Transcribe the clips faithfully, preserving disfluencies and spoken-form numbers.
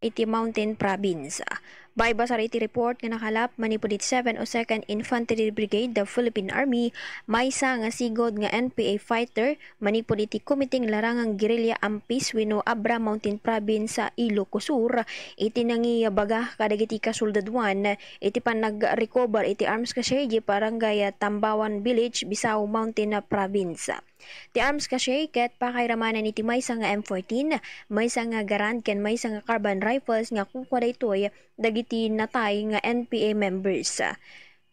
iti Mountain Province. Baybasar iti report nga nakalap manipud iti seven o second Infantry Brigade, the Philippine Army, maysa nga sigud nga N P A fighter manipud iti Komiteng Larangang Guerrilla Ampis wenno Abra, Mountain Province, Ilocos Sur, iti nangibaga kadagiti kasoldaduan iti panagrecover iti arms cache iti Barangay Tambawan Village, Bisao Mountain Province. Ti arms cache ket pakairamanan iti maysa nga M fourteen, maysa nga Garand ken maysa nga carbine rifles nga kukua daytoy dagiti natay nga N P A members.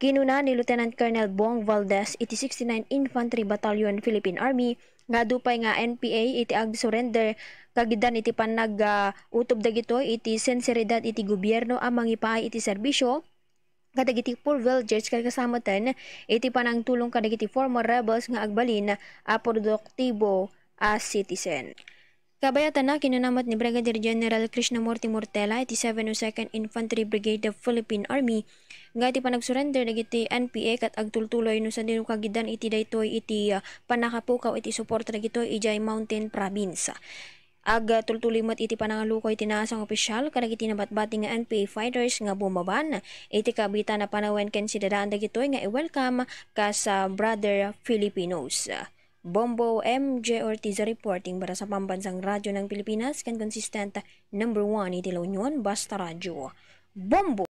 Kinuna ni Lieutenant Colonel Bong Valdez iti sixty-nine Infantry Battalion, Philippine Army, nga adu pay nga N P A iti agsurrender kagidan iti panag, ah, utob dagitoy iti senseridad iti gobierno a mangipaay iti serbisyo kadagiti poor villagers ket kasamatan iti panangtulong kadagiti former rebels nga agbalin a produktibo a citizen. Kabayatanna, kinuna met ni Brigadier General Krishnamurti Mortela iti seven o second Infantry Brigade of Philippine Army nga iti panagsurrender dagiti N P A ket agtultuloy no sadino kagidan iti daytoy iti, ah, pannakapukaw iti suporta dagitoy idiay Mountain Province. Agtultuloy met iti panangaluko iti naasang opisyal kadagiti nabatbati nga N P A fighters nga bumaban iti kabitan a panawen ken sidadaan dagitoy nga i-welcome kas, ah, brother Filipinos. Bombo M J Ortiz reporting para sa Pambansang Radyo ng Pilipinas, kan consistent number one iti La Union, Basta Radyo. Bombo!